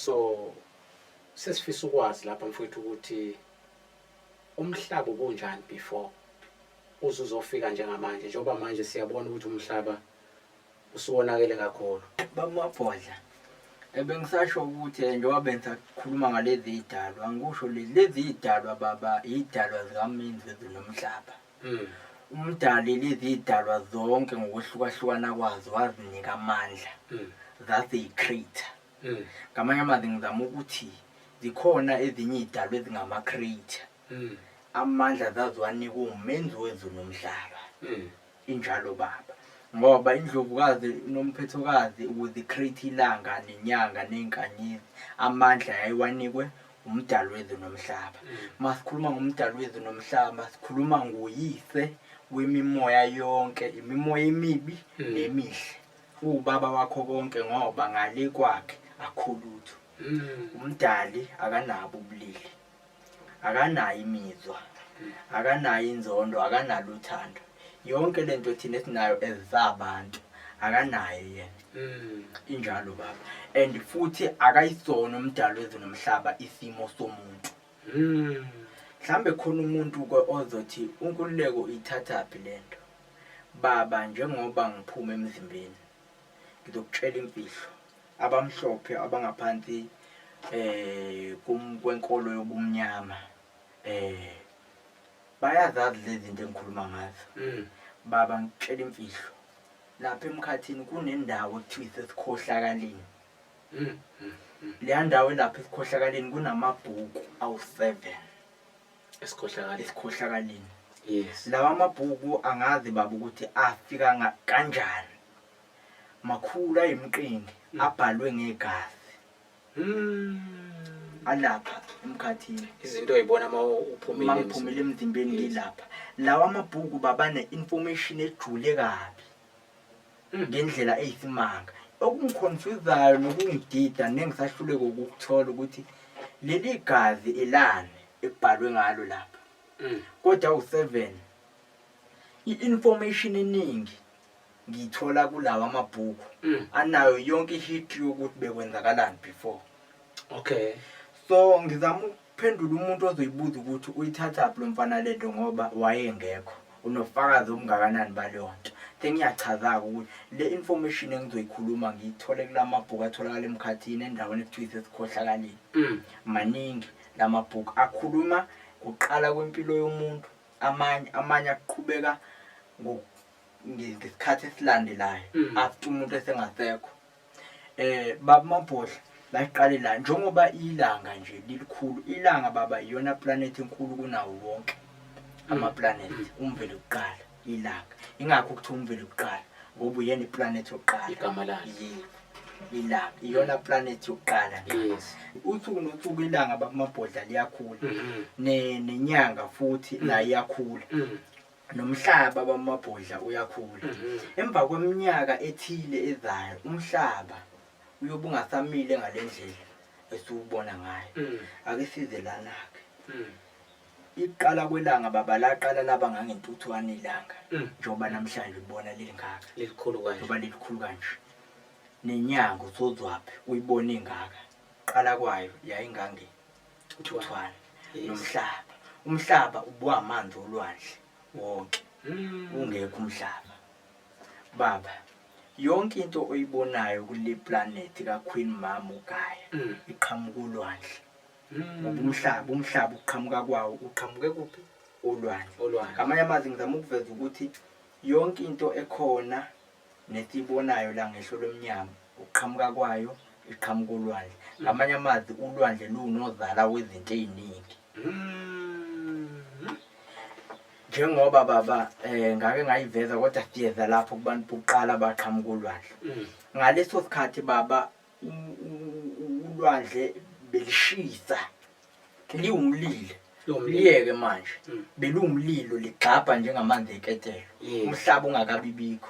So sesifisa ukwazi lapha mfowethu ukuthi umhlaba ubunjani before uze uzofika njengamanje, njengoba manje siyabona ukuthi umhlaba usuwonakele kakhulu. Bamabhodla, bengisasho ukuthi njengoba bengisakhuluma ngalezi idalwa, angikusho lezi lezi idalwa baba, idalwa zikamenzi wezulu nomhlaba. Umdali lezi idalwa zonke ngokwehlukahlukana kwazo wazinika amandla. Zase yi-creator. Ngamanye amazwi ngizama ukuthi zikhona ezinye iy'dalwa ezingama-creator. Amandla zaziwanikwa umenzi wezulu nomhlaba. Injalo baba. Ngoba indlovukazi nomphethokazi ukuze i-create ilanga nenyanga ney'nkanyezi, amandla yayiwanikwe umdali wezulu nomhlaba. Masikhuluma ngomdali wezulu nomhlaba, sikhuluma ngoyise wemimoya yonke, imimoya emibi nemihle. Uwubaba wakho konke ngoba ngale kwakhe akukho lutho. Umdali akanabo ubulili. Akanayo imizwa. Akanayo inzondo, akanalo uthando. Yonke lento thina esinayo ezabantu akanayo yena. Injalo baba. And futhi akayisona umdali wezulu nomhlaba isimo somuntu. Mhlambe khona umuntu ke ozothi uNkululeko uyithathaphi lento. Baba njengoba ngiphuma emzimbeni ngizokutshela imfihlo. Abamhlophe abangaphansi kwenkolo yobumnyama bayazazi lezi zinto engikhuluma ngazo. Baba ngikutshela imfihlo. Lapha emkhathini kunendawo ekuthiwa isesikhohlakaleni. Leya ndawo elapha esikhohlakaleni kunamabhuku awu-7. Esikhohlakaleni. Esikhohlakaleni. Lawa mabhuku angazi baba ukuthi afika kanjani. Makhulu ayimqingi abhalwe ngegazi. Alapha emkhathini. Izinto oyibona uma uphumile. Uma ngiphumile emzimbeni ngilapha. Lawa mabhuku baba ne-information ejule kabi. Ngendlela eyisimanga. Okungiconfusayo nokungidida nengisahluleka ukukuthola ukuthi leli gazi elani ekubhalwe ngalo lapha. Kodwa u7 i-information eningi ngiyithola kulawa amabhuku anayo yonke i-history yokuthi bekwenzakalani before. So ngizama ukuphendula umuntu ozoyibuza ukuthi uyithathaphi lo mfana lento ngoba wayengekho. Unofakazi obungakanani baleyo nto. Sengiyachaza-ke ukuthi le information engizoyikhuluma ngiyithole kula mabhuku atholakala emkhathini endaweni ekuthiwa isesikhohlakaleni. Maningi la mabhuku akhuluma kuqala kwempilo yomuntu, amanye amanye aqhubeka ngesikhathi esilandelayo after umuntu esengasekho. Baba Mabhodla laqale la njengoba ilanga nje lilikhulu, ilanga baba iyona planet enkulu kunawo wonke ama-planet. Umveli kuqala ilanga, ingakho kuthiwa umveli kuqala ngoba uyena iplanet yokuqala. Igama lalo. Yebo, ilanga iyona planet yokuqala. Usuku nosuku ilanga baba Mabhodla liyakhula. Nenyanga futhi nayo iyakhula. Nomhlaba baba Mabhodla uyakhula. Emva kweminyaka ethile ezayo umhlaba uyobe ungasamile ngalendlela esiwubona ngayo. Ake size lana-ke. Iqala kwelanga baba laqala laba ngangentuthwane ilanga. Njengoba namhlanje ubona lilingaka. Lilikhulu kanje. Njengoba lilikhulu kanje. Nenyanga usozwaphi uyibone ingaka. Qala kwayo yayingange ntuthwane. Nomhlaba. Umhlaba ubuwamanzi olwandle wonke. Ungekho umhlaba. Baba, yonke into oyibonayo kule planet ka Queen Mama uGaya iqhamuka olwandle. Ngoba umhlaba uqhamuka kwawo uqhamuke kuphi? Olwandle. Olwandle. Ngamanye amazwi ngizama ukuveza ukuthi yonke into ekhona nesiyibonayo la ngehlo lomnyama uqhamuka kwayo iqhamuka olwandle. Ngamanye amazwi ulwandle luwunozala wezinto eziningi. Njengoba baba ngake ngayiveza kodwa siyeza lapho kubantu bokuqala abaqhamuka olwandle. Ngaleso sikhathi baba ulwandle belishisa liwumlilo. Liyeke manje. Beluwumlilo ligxabha njengamanzi eketelo. Umhlaba ungakabibikho.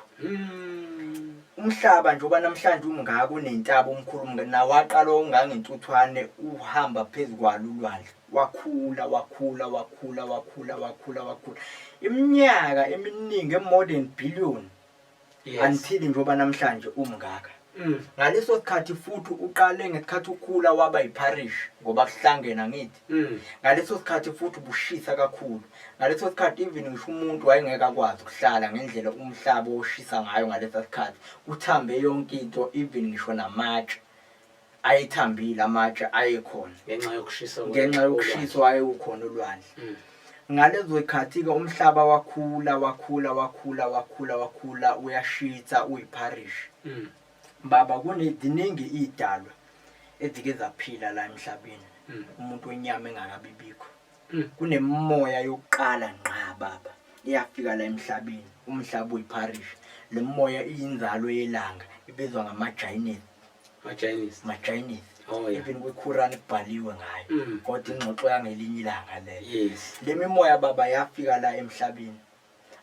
Umhlaba njengoba namhlanje ungaka unentaba omkhulu nawaqala ungangentuthwane uhamba phezu kwalo ulwandle. Wakhula, wakhula, wakhula, wakhula, wakhula, wakhula. Iminyaka eminingi more than billion. Until njengoba namhlanje umngaka. Ngaleso sikhathi futhi uqale ngesikhathi ukhula waba yipharish ngoba kuhlangene angithi. Ngaleso sikhathi futhi ubushisa kakhulu. Ngaleso sikhathi even ngisho umuntu wayengeke akwazi ukuhlala ngendlela umhlaba oshisa ngayo ngalesa sikhathi. Kuthambe yonke into even ngisho namatshe ayethambile amatshe ayekhona. Ngenxa yokushisa Ngenxa yokushisa ayewukhona olwandle. Ngalezo zikhathi-ke umhlaba wakhula wakhula wakhula wakhula wakhula uyashitha uyipharish. Baba kuneziningi iy'dalwa ezike zaphila la emhlabeni umuntu wenyama engakabibikho. Kunemimoya yokuqala ngqa baba eyafika la emhlabeni umhlaba uyipharish. Le moya iyinzalo yelanga ibizwa ngama-Chinese. Ma-Chinese. Ma-Chinese. Oh, yeah. Even kwi-Quran kubhaliwe ngayo. Kodwa ingxoxo yangelinye ilanga leyo. Yes. Le mimoya baba yafika la emhlabeni.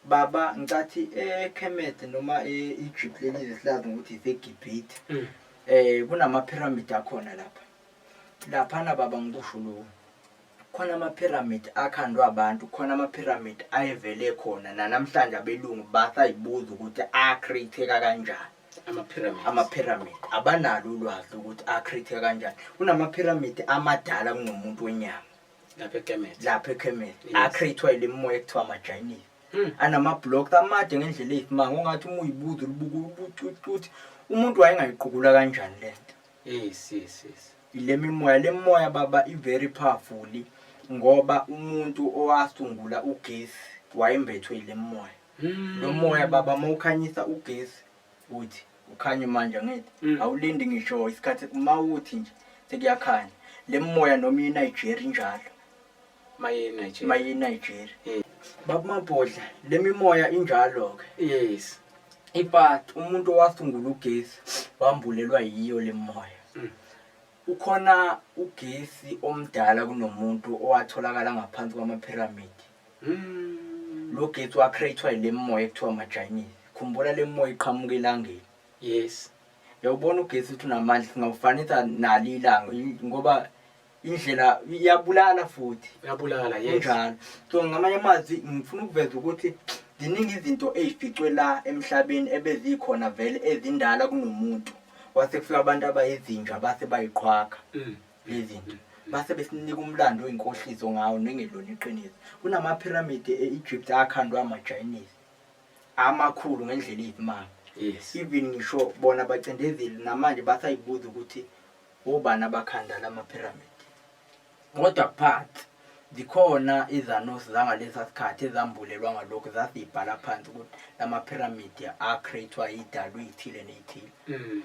Baba ngicathi eKemet noma e-Egypt leli zwe silazi ngokuthi iseGibhithe. Kunama pyramid akhona lapha. Laphana baba ngikusho lokhu. Khona ama pyramid akhandwa abantu, khona ama pyramid ayevele khona nanamhlanje abelungu basayibuza ukuthi a-create-eka kanjani. Ama-pyramids. Ama-pyramid abanalo ulwazi lokuthi a-create kanjani. Kunama-pyramid amadala kunomuntu wenyama. Lapha eKemet. Lapha eKemet. Yes. A-create-wa yile mimoya ekuthiwa ama-Chinese. Anama-blocks amade ngendlela eyisimanga ongathi uma uyibuza ulibuka ukuthi umuntu wayengayiqukula kanjani le nto. Yes. Ile mimoya, le mimoya baba i-very powerful ngoba umuntu owasungula ugesi wayembethwe yile mimoya. Lo moya baba uma ukhanyisa ugesi uthi ukhanye manje angithi awulindi ngisho isikhathi uma uthi nje sekuyakhanya. Le moya noma iNigeria injalo. Maye Nigeria. Maye Nigeria. Baba Mabhodla, le mimoya injalo ke. Yes. Ipath umuntu owasungula ugesi wambulelwa yiyo le moya. Ukhona ugesi omdala kunomuntu owatholakala ngaphansi kwama-pyramid. Lo gesi wa-create-wa yile mimoya ekuthiwa ama-Chinese. Khumbula le mimoya iqhamuka elangeni. Yes. Uyawubona ugesi ukuthi unamandla singawufanisa nalo ilanga ngoba indlela iyabulala futhi. Uyabulala, yes. Kunjalo. So ngamanye amazwi ngifuna ukuveza ukuthi ziningi izinto ezificwe la emhlabeni ebezikhona vele ezindala kunomuntu. Kwase kufika abantu abayizinja base bayiqhwaga lezi zinto. Base besinika umlando oyinkohliso ngawo nengelona iqiniso. Kunama-pyramid e-Egypt akhandwa ama-Chinese amakhulu ngendlela eyisimanga. Yes. Even ngisho bona bacindezeli namanje basayibuza ukuthi obani abakhanda lama-pyramid. Kodwa phansi zikhona izanusi zangalesa sikhathi ezambulelwa ngalokhu zasibhala phansi ukuthi lama-pyramid a-create-wa idalwa ey'thile ney'thile.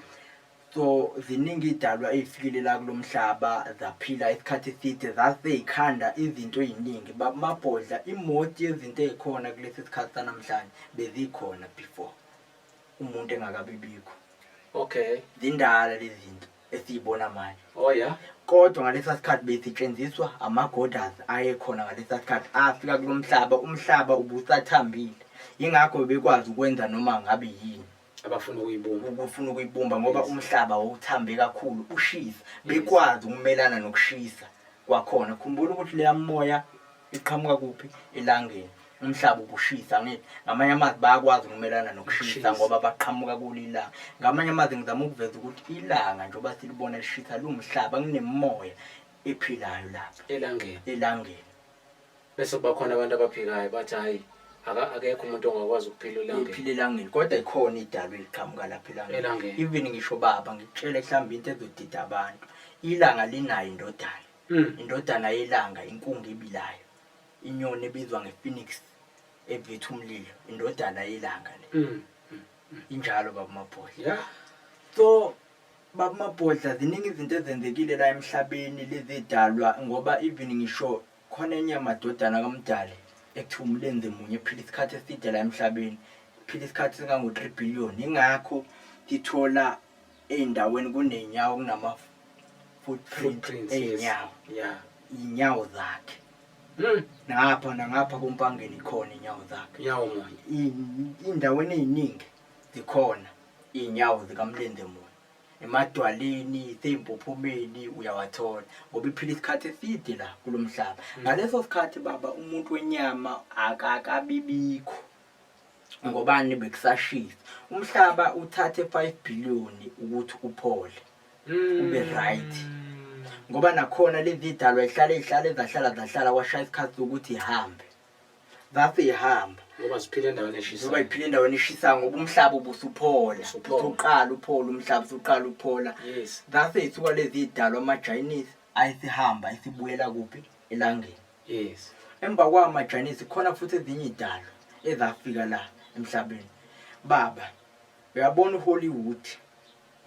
So ziningi idalwa ey'fikile la kulo mhlaba zaphila isikhathi eside zasey'khanda izinto ey'ningi. Baba Mabhodla imoti yezinto ey'khona kulesi sikhathi sanamhlanje bezikhona before umuntu engakabibikho. Okay. Zindala lezi zinto esiyibona manje. Oh yeah. Kodwa ngalesa sikhathi besetshenziswa ama-goddess ayekhona ngalesa sikhathi afika kulo mhlaba, umhlaba ubusathambile. Yingakho bekwazi ukwenza noma ngabe yini. Abafuna ukuyibumba. Ukufuna ukuyibumba ngoba umhlaba wawuthambe kakhulu ushisa. Bekwazi ukumelana nokushisa kwakhona. Khumbula ukuthi leya moya iqhamuka kuphi? Elangeni. Umhlaba ubushisa angithi. Ngamanye amazwi bayakwazi ukumelana nokushisa ngoba baqhamuka kulo ilanga. Ngamanye amazwi ngizama ukuveza ukuthi ilanga njengoba silibona lishisa liwumhlaba kunemimoya ephilayo lapha. Elangeni. Elangeni. Bese kuba khona abantu abaphikayo bathi hayi akekho umuntu ongakwazi ukuphila elangeni. Ephila elangeni kodwa ikhona idalwa eliqhamuka lapha elangeni. Elangeni. Even ngisho baba ngikutshele mhlawumbe into ezodida abantu. Ilanga linayo indodana. Indodana yelanga inkungu ebilayo. Inyoni ebizwa nge-phoenix evitha umlilo, indodana yelanga le. Injalo baba Mabhodla. Yeah. So baba Mabhodla ziningi izinto ezenzekile la emhlabeni lezidalwa ngoba even ngisho khona enye yamadodana kaMdali ekuthiwa umlenze munye ephila isikhathi eside la emhlabeni, iphila isikhathi esingango-3 billion. Ingakho sithola ey'ndaweni kuney'nyawo kunama footprint Footprints, yes. ey'nyawo. Yeah. Iy'nyawo zakhe. Ngapha nangapha kuMpangeni khona iy'nyawo zakhe. Inyawo munye. Iy'ndaweni ey'ningi zikhona iy'nyawo zikamlenze munye. Emadwaleni, sey'mpophomeni uyawathola ngoba iphila isikhathi eside la kulo mhlaba. Ngaleso sikhathi baba umuntu wenyama akakabibikho. Ngobani bekusashisa. Umhlaba uthathe 5 billion ukuthi uphole. Ube right. Ngoba nakhona lezi idalwa ihlale ihlale zahlala zahlala kwashaya isikhathi sokuthi ihambe. Zase ihamba. Ngoba ziphila endaweni eshisayo. Ngoba iphila endaweni eshisayo ngoba umhlaba ubusuphola. Usuqala uphola umhlaba usuqala uphola. Yes. Zase ithuka lezi idalwa ama-Chinese ayisihamba isibuyela kuphi elangeni. Yes. Emva kwama-Chinese khona futhi ezinye idalwa ezafika la emhlabeni. Baba, uyabona uHollywood.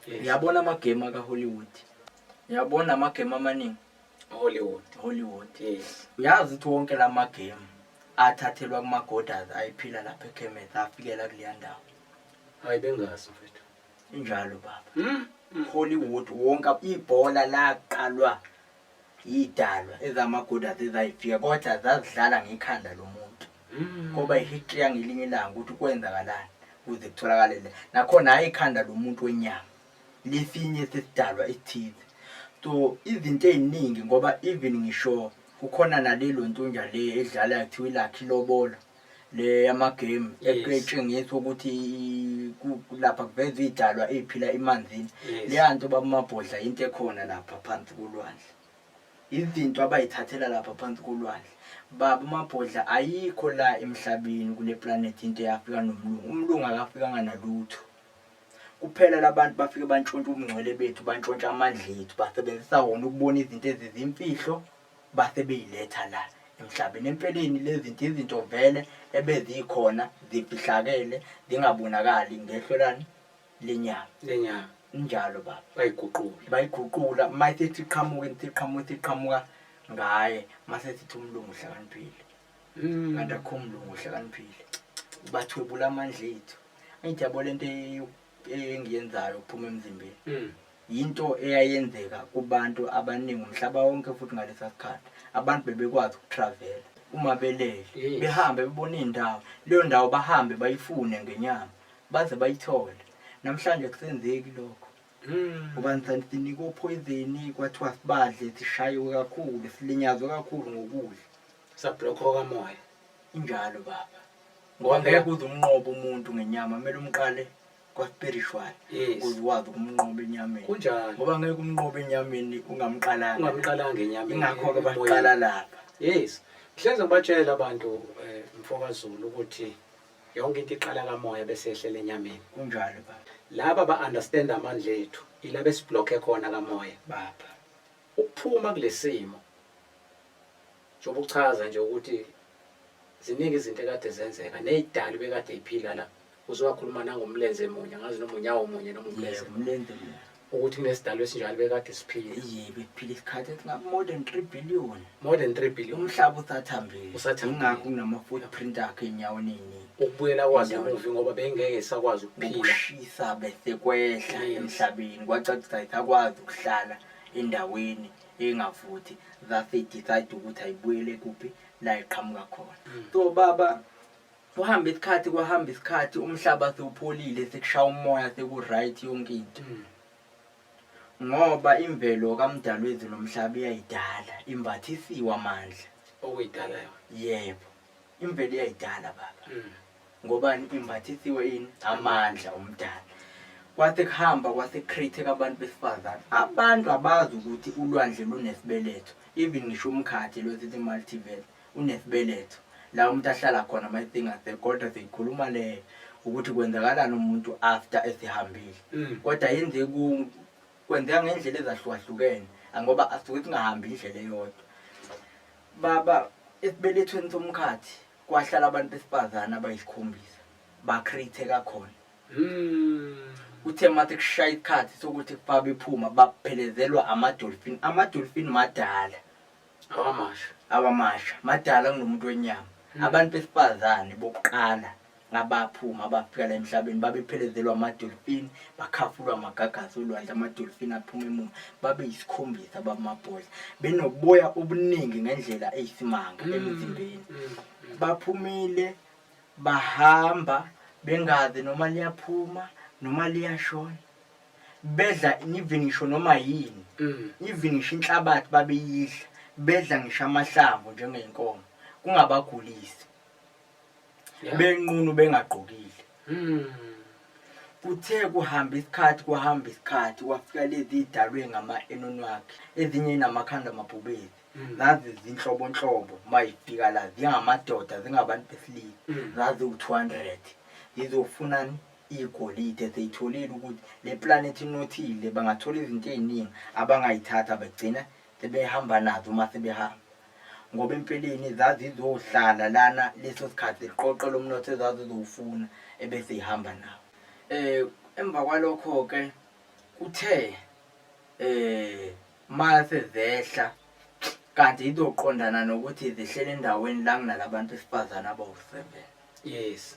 Yes. Uyabona amagame akaHollywood. Uyabona amagame amaningi. Hollywood. Hollywood. Yes. Uyazi ukuthi wonke la magame athathelwa kuma-godas ayiphila lapha eKhemet afikela kuleya ndawo. Hayi bengazi mfethu. Injalo baba. Mm. Hollywood wonke ibhola laqalwa yidalwa ezamagodas ezayifika kodwa zazidlala ngekhanda lomuntu. Ngoba ihistory yangelinye ilanga ukuthi kwenzakalani kuze kutholakale le. Nakhona hayi ikhanda lomuntu wenyama. Lesinye sesidalwa esithize. So izinto eziningi ngoba even ngisho kukhona nalelo ntunja le edlala kuthiwa iLucky Lobola le yamagame etshengisa ukuthi lapha kuvezwa idalwa eziphila emanzini. Leya nto baba Mabhodla into ekhona lapha phansi kolwandle. Izinto abayithathela lapha phansi kolwandle. Baba Mabhodla ayikho la emhlabeni kule planet into eyafika nomlungu. Umlungu akafikanga nalutho. Kuphela labantu bafike bantshontsha ubungcwele bethu, bantshontsha amandla ethu, basebenzisa wona ukubona izinto ezizimfihlo base beyiletha la emhlabeni. Empeleni lezi zinto izinto vele ebezikhona zifihlakele zingabonakali ngehlo lani lenyama. Lenyama. Injalo baba. Bayiguqula. Bayiguqula mayisethi iqhamuka into iqhamuka iqhamuka ngaye mase sithi umlungu uhlakaniphile. Kanti akukho umlungu uhlakaniphile. Bathwebula amandla ethu. Angithi yabo lento engiyenzayo ukuphuma emzimbeni. Yinto eyayenzeka kubantu abaningi umhlaba wonke futhi ngalesa sikhathi. Abantu bebekwazi ukutravela uma belele, behambe bebona indawo. Leyo ndawo bahambe bayifune ngenyama baze bayithole. Namhlanje kusenzeki lokho. Ngoba sinikwe poison kwathiwa sibadle sishayiwe kakhulu, silinyazwe kakhulu ngokudla. Sablocka kamoya. Injalo baba. Ngoba ngeke uze umnqobe umuntu ngenyama, kumele umqale kwa-spiritual ukuze ukwazi ukumnqoba enyameni. Kunjalo. Ngoba ngeke umnqobe enyameni ungamqalanga. Ungamqalanga enyameni. Ingakho-ke baqala lapha. Yes. Ngihleze ngibatshela abantu mfokaZulu ukuthi yonke into iqala kamoya bese yehlela enyameni. Kunjalo baba. Laba ba-understand amandla ethu, ila besiblocke khona kamoya. Baba. Ukuphuma kulesimo njengoba uchaza nje ukuthi ziningi izinto ekade zenzeka nezidali bekade iphila la. Uzowakhuluma nangomlenze munye, ngazi noma unyawo munye noma umlenze. Yebo, umlenze munye. Ukuthi kunesidalwa esinjalo bekade siphila. Yebo, kuphila isikhathi esinga more than 3 billion. More than 3 billion. Umhlaba usathambile. Usathambile. Ingakho kunama footprint akhe enyaweni eziningi. Ukubuyela kwazi emuva ngoba bengeke sakwazi ukuphila. Ukushisa bese kwehla emhlabeni kwacaca ayisakwazi ukuhlala endaweni engavuthi zase decide ukuthi ayibuyele kuphi la iqhamuka khona. So baba kuhamba isikhathi kwahamba isikhathi umhlaba sewupholile sekushaya umoya seku right yonke into. Ngoba imvelo kaMdali wezulu nomhlaba iyayidala imbathisiwe amandla. Okuyidala yona. Yebo. Imvelo iyayidala baba. Ngoba imbathisiwe ini amandla omdala. Kwase kuhamba kwase create abantu besifazane. Abantu abazi ukuthi ulwandle lunesibeletho. Even ngisho umkhathi lo sithi multiverse unesibeletho. La umuntu ahlala khona mayisingasekho kodwa siyikhuluma le ukuthi kwenzakalani umuntu after esihambile. Kodwa yenze kwenzeka ngendlela ezahlukahlukene ngoba asuke singahambi indlela eyodwa. Baba esibelethweni somkhathi kwahlala abantu besifazane abayisikhombisa ba create kakhona. Uthe mase kushaya isikhathi sokuthi kufa bephuma baphelezelwa ama-dolphin. Ama-dolphin madala. Awamasha. Awamasha. Madala kunomuntu wenyama. Abantu besifazane bokuqala abaphuma abafika la emhlabeni babephelezelwa ama-dolphin, bakhafulwa amagagasi olwandle, ama-dolphin aphuma emuva. Babe yisikhombisa bamabhodla. Benoboya obuningi ngendlela eyisimanga emzimbeni. Baphumile bahamba bengazi noma liyaphuma noma liyashona. Bedla even ngisho noma yini. Even ngisho inhlabathi babeyidla, bedla ngisho amahlamvu njengeyinkomo kungabagulisi. Benqunu bengagqokile. Kuthe kuhamba isikhathi kwahamba isikhathi kwafika lezi idalwe ngama-Anunnaki ezinye inamakhanda amabhubesi. Zazi zinhlobonhlobo mayifika la zingamadoda zingabantu besilisa. Zazi u-200 zizofunani igolide seyitholile ukuthi le planet inothile bangathola izinto ey'ningi abangayithatha begcina sebehamba nazo uma sebehamba. Ngoba empeleni zazizohlala lana leso sikhathi ziqoqe lo mnotho ezazizowufuna ebese ihamba nawo. Emva kwalokho-ke kuthe mase zehla kanti izoqondana nokuthi zihlele endaweni la kunalabantu besifazane abawu-7. Yes.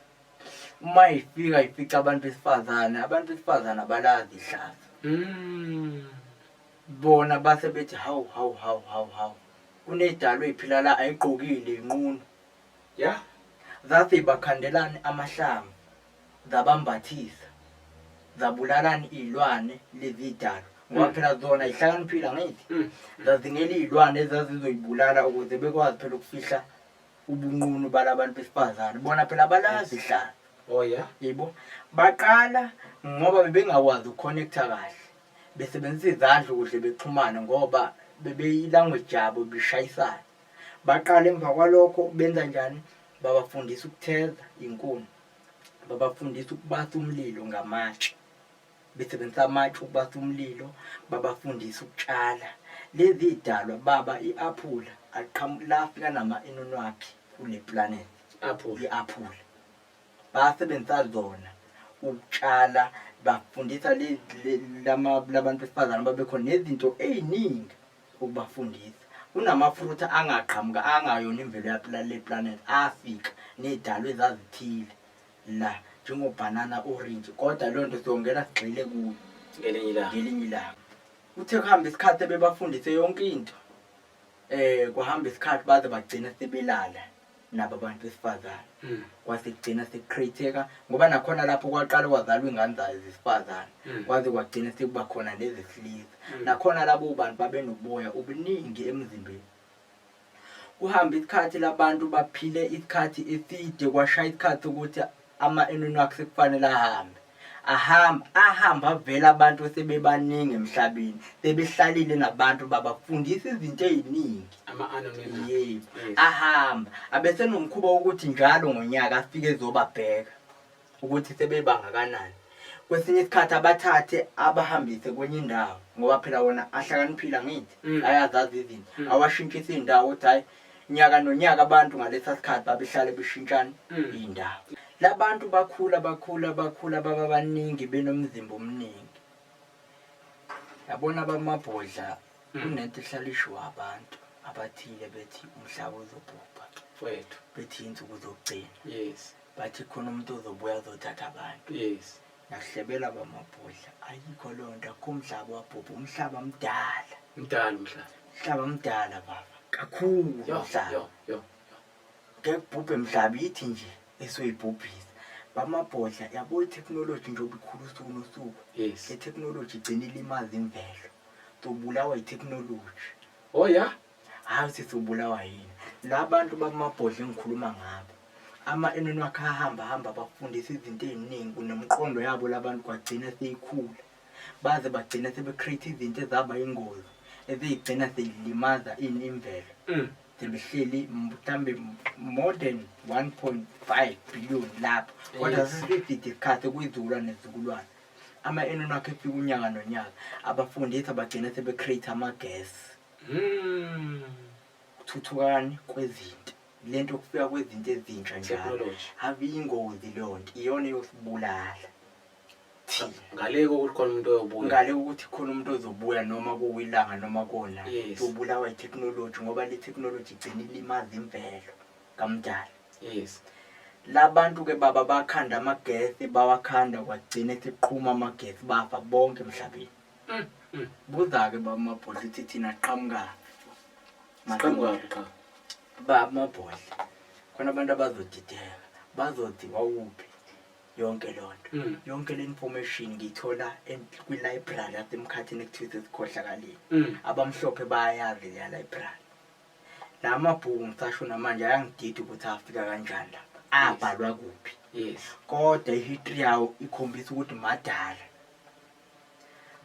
Uma ifika ifica abantu besifazane, abantu besifazane abalazi ihlazo. Bona base bethi hawu hawu hawu hawu hawu. Kunedalwa eyiphila la ayigqokile inqunu. Yeah. Zase bakhandelani amahlamvu zabambathisa zabulalani iy'lwane lezi dalwa ngoba phela zona yihlakaniphile angithi zazingela iy'lwane ezazizoyibulala ukuze bekwazi phela ukufihla ubunqunu balabantu besifazane bona phela abalazi ihlazo. Oh yeah. Yebo. Baqala ngoba bebengakwazi ukuconnecta kahle. Besebenzisa izandla ukuze bexhumane ngoba bebeyi-language yabo bishayisana. Baqala emva kwalokho benza njani? Babafundisa ukutheza inkuni. Babafundisa ukubasa umlilo ngamatshe. Besebenzisa amatshe ukubasa umlilo, babafundisa ukutshala. Lezi idalwa baba i-aphula aliqhamu lafika nama-Anunnaki kule planet. Aphula. I-aphula. Basebenzisa zona ukutshala bafundisa labantu besifazane babekhona nezinto ey'ningi ukubafundisa. Kunama-fruit angaqhamuka angayona imvelo yale planet afika ney'dalwa ezazithile la njengobhanana orange kodwa leyo nto siyongena sigxile kuyo Ngelinye ilanga. Ngelinye ilanga. Kuthe kuhamba isikhathi bebafundise yonke into. Kwahamba isikhathi baze bagcina sebelala nabo abantu besifazane. Kwase kugcina sekucreate-eka ngoba nakhona lapho kwaqala kwazalwa ingane zayo zesifazane. Kwaze kwagcina sekuba khona nezesilisa. Nakhona labo bantu babenoboya obuningi emzimbeni. Kuhambe isikhathi labantu baphile isikhathi eside kwashaya isikhathi sokuthi ama-Anunnaki sekufanele ahambe. Ahamba, ahamba avela abantu sebebaningi emhlabeni, sebehlalile nabantu babafundisa izinto ey'ningi. Ama-Anunnaki. Yebo. Yes. Ahamba. Abesenomkhuba wokuthi njalo ngonyaka afike ezobabheka ukuthi sebebangakanani. Kwesinye isikhathi abathathe abahambise kwenye indawo ngoba phela wona ahlakaniphile angithi ayazazi izinto. Awashintshise iy'ndawo ukuthi hhayi nyaka nonyaka abantu ngalesa sikhathi babehlale beshintshana iy'ndawo. Labantu bakhula bakhula bakhula baba baningi benomzimba omningi. Yabona bamabhodla kunento ehlala ishiwo abantu abathile bethi umhlaba uzobhubha. Mfowethu. Bethi insuku zokugcina. Yes. Bathi khona umuntu ozobuya azothatha abantu. Yes. Nahlebela bamabhodla ayikho leyo nto akukho umhlaba wabhubha umhlaba mdala. Mdala umhlaba. Umhlaba mdala baba. Kakhulu umhlaba. Yo yo. Ngeke kubhubhe mhlaba yithi nje esoyibhubhisa. Bamabhodla yabo i-technology njengoba ikhula usuku nosuku. Yes. Le technology igcina ilimaza imvelo. Sobulawa i-technology. Oh yeah. Hayi sisobulawa yini? Labantu bamabhodla engikhuluma ngabo. Ama-Anunnaki ahamba hamba bafundisa izinto ey'ningi kunemqondo yabo labantu kwagcina seyikhula. Baze bagcina sebe-create izinto ezaba ingozi eziyigcina seyilimaza ini imvelo. Sebehleli mhlambe more than 1.5 billion lapho. Kodwa sesifide isikhathi kuyizukulwane nezizukulwane. Ama-Anunnaki efika unyaka nonyaka abafundisa bagcina sebe-create ama-gas. Kuthuthukani kwezinto. Lento kufika kwezinto ezintsha njalo. Technology. Ave iyingozi leyo nto iyona eyosibulala. Thina. Ngale kokuthi khona umuntu oyobuya. Ngale kokuthi khona umuntu ozobuya noma kuwilanga noma kona. Yes. Sobulawa i-technology ngoba le technology igcina ilimaza imvelo kamdala. Yes. Labantu ke baba bakhanda amagesi bawakhanda kwagcina seqhuma amagesi bafa bonke emhlabeni. Buza ke baba Mabhodla uthi thina qhamukaphi? Siqhamukaphi cha? Baba Mabhodla. Khona abantu abazodideka bazothi wawuphi yonke lonto. Yonke le information ngiyithola kwi-library yasemkhathini ekuthiwa isesikhohlakaleni. Abamhlophe bayayazi leya library. La mabhuku ngisasho namanje ayangidida ukuthi afika kanjani lapha. Abhalwa kuphi? Kodwa ihistory yawo ikhombisa ukuthi madala.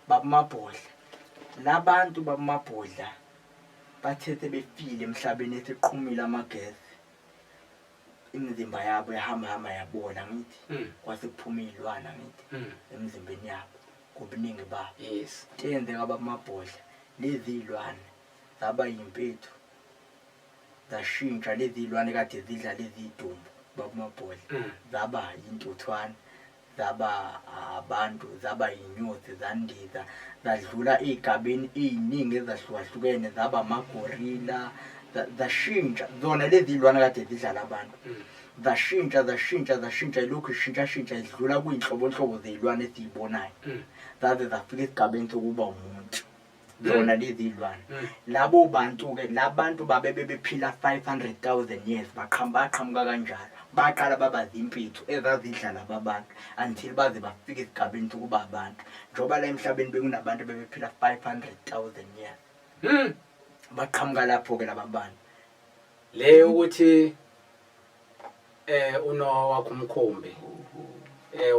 Babamabhodla. Labantu babamabhodla bathe sebefile emhlabeni eseqhumile amagesi. Imizimba yabo yahamba hamba yabola ngithi. Kwase kuphuma izilwane ngithi emzimbeni yabo ngobuningi babo. Into eyenzeka babamabhodla lezi zilwane zaba yimpethu. Zashintsha lezi zilwane kade zidla lezi zidumbu babamabhodla. Zaba yintuthwane. Zaba abantu, zaba yinyosi, zandiza, zadlula ey'gabeni ey'ningi ezahlukahlukene, zaba amagorila, zashintsha. Zona lezi iy'lwane kade zidlala abantu. Zashintsha, zashintsha, zashintsha, ilokhu ishintshashintsha idlula kuy'nhlobonhlobo zey'lwane esiyibonayo. Zaze zafika esigabeni sokuba umuntu. Zona lezi iy'lwane. Labo bantu-ke, labantu babe bebephila 500,000 years, baqhamuka kanjalo. Baqala baba zimpethu ezazidla laba bantu until baze bafike esigabeni sokuba abantu. Njengoba la emhlabeni bekunabantu bebephila 500,000 years. Baqhamuka lapho-ke laba bantu. Le ukuthi uNoah wakhe umkhumbi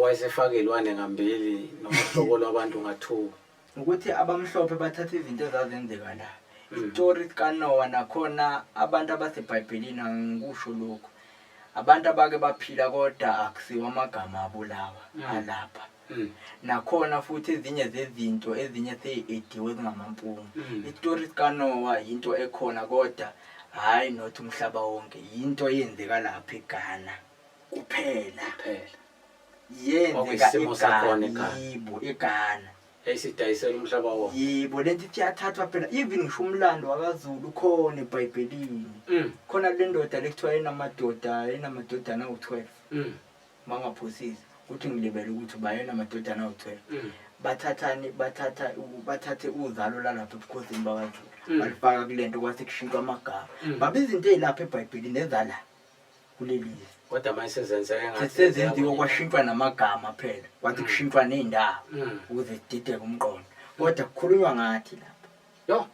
wayesefaka iy'lwane ngambili nohlobo lwabantu nga-2. Ukuthi abamhlophe bathatha izinto ezazenzeka la. Istory sikaNoah nakhona abantu abaseBhayibhelini angikusho lokhu. Abantu abake baphila kodwa akusiwo amagama abo lawa alapha. Nakhona futhi ezinye zezinto ezinye seyi-ediwe zingamampunga. Istory sikaNoah yinto ekhona kodwa hhayi not umhlaba wonke, yinto eyenzeka lapha eGhana kuphela. Kuphela. Yenzeka Kwakuyisimo sakhona eGhana. eGhana. Yebo, eGhana. Yayisidayisela umhlaba wonke. Yebo, lento ithi iyathathwa phela even ngisho umlando wakaZulu ukhona eBhayibhelini. Khona le ndoda lekuthiwa enamadoda enamadodana awu-12. Mangaphosisi ukuthi ngilibele ukuthi uba enamadodana awu-12. Bathathani bathatha bathathe uzalo lalapha ebukhosini bakaZulu. Balifaka kulento kwase kushintshwa amagama. Baba izinto ezilapha eBhayibhelini ezala kuleli zwe. Kodwa manje sezenzeka engathi Sezenziwe kwashintshwa namagama phela. Kwathi kushintshwa nezindawo ukuze sidideke umqondo. Kodwa kukhulunywa ngathi lapha. Yo,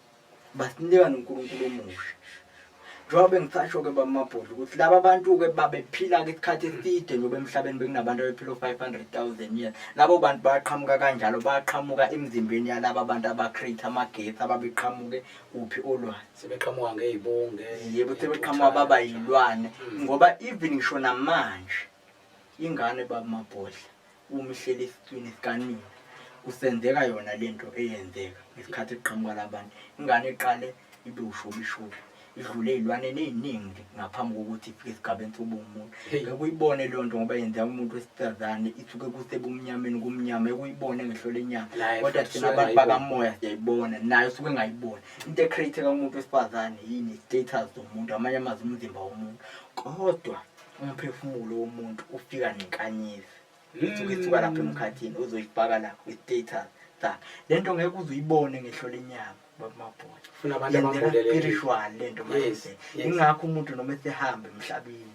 basinika noNkulunkulu omusha. Njengoba bengisasho-ke bamabhodla ukuthi laba bantu-ke babephila-ke isikhathi eside njengoba emhlabeni bekunabantu abephila o-500,000 years. Labo bantu baqhamuka kanjalo, baqhamuka emzimbeni yalaba bantu aba-create amagesi ababeqhamuke kuphi olwandle. Sebeqhamuka ngey'bunge. Yebo, sebeqhamuka baba yilwane. Ngoba even ngisho namanje ingane babamabhodla uma ihleli esiswini sikanina kusenzeka yona lento eyenzeka ngesikhathi kuqhamuka labantu. Ingane iqale ibe ushobishobi idlule ey'lwaneni ey'ningi ngaphambi kokuthi ifike esigabeni sokuba umuntu. Ngeke uyibone leyo nto ngoba yenzeka umuntu wesifazane isuke kusebumnyameni kumnyama, ngeke uyibone ngehlo lenyama. Naye Kodwa futhi thina usuke abantu engayiboni. bakamoya siyayibona, naye usuke engayiboni. Into e-create-eka kumuntu wesifazane yini? Status somuntu, amanye amazwi umzimba womuntu. Kodwa umphefumulo womuntu ufika nenkanyezi. Isuke isuka lapha emkhathini uzoyifaka la kwi-status sakhe. Le nto ngeke uze uyibone ngehlo lenyama babamabhola. Funa abantu Yenzeka abambulelekile. spiritual le nto manje. Ingakho umuntu noma esehamba emhlabeni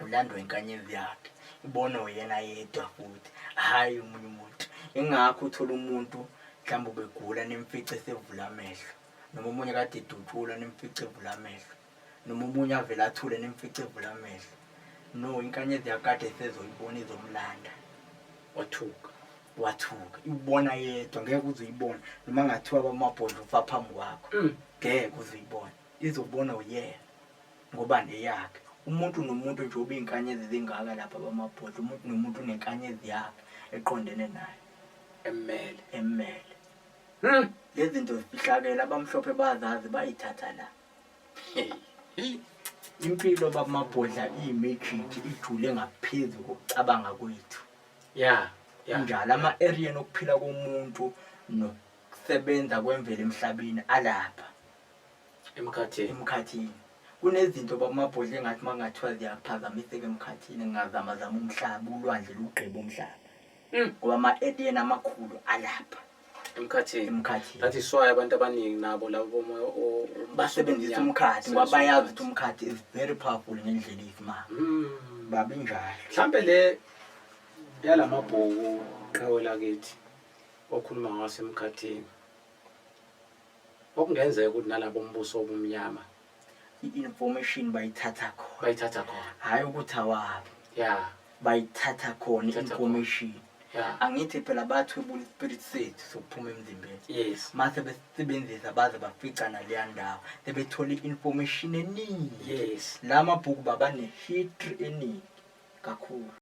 ulandwa inkanyezi yakhe. Ibona uyena yedwa futhi, hhayi omunye umuntu. Ingakho uthola umuntu mhlawumbe ubegula nimfice esevula amehlo. Noma omunye kade edutshulwa nimfice evula amehlo. Noma omunye avele athule nimfice evula amehlo. No, inkanyezi yakade esezoyibona izomlanda. Wathuka. Wathuka. Ibona yedwa ngeke uze uyibone. Noma ngathiwa bamabhodla ufa phambi kwakho. Ngeke uze uyibone. Izobona uyena. Ngoba neyakhe. Umuntu nomuntu nje oba iy'nkanyezi zingaka lapha bamabhodla. Umuntu nomuntu unenkanyezi yakhe eqondene naye. Emmele. Emmele. Lezi zinto zifihlakele abamhlophe bazazi bayithatha la. Impilo babamabhodla iyi-magic ijule ngaphezu kokucabanga kwethu. Injalo ama-area okuphila komuntu nokusebenza kwemvelo emhlabeni alapha. Emkhathini. Emkhathini. Kunezinto babamabhodla engathi makungathiwa ziyaphazamiseka emkhathini ngingazamazama umhlaba ulwandle lugqibe umhlaba. Ngoba ama-alien amakhulu alapha. Emkhathini. Emkhathini. That is why abantu abaningi nabo labo bomoya basebenzisa umkhathi ngoba bayazi ukuthi umkhathi is very powerful ngendlela eyisimanga. Baba injalo. Mhlambe le yalamabhuku qhawe lakithi okhuluma ngasemkhathini. Okungenzeka ukuthi nalabo umbuso obumnyama I-information bayithatha khona. Bayithatha khona. Hhayi ukuthi awabo. Bayithatha khona i-information. Angithi phela bathwebula ispirit sethu sokuphuma emzimbeni. Mase besebenzisa baze bafica naleya ndawo. Sebethola i-information eningi. La mabhuku baba ne-history eningi kakhulu.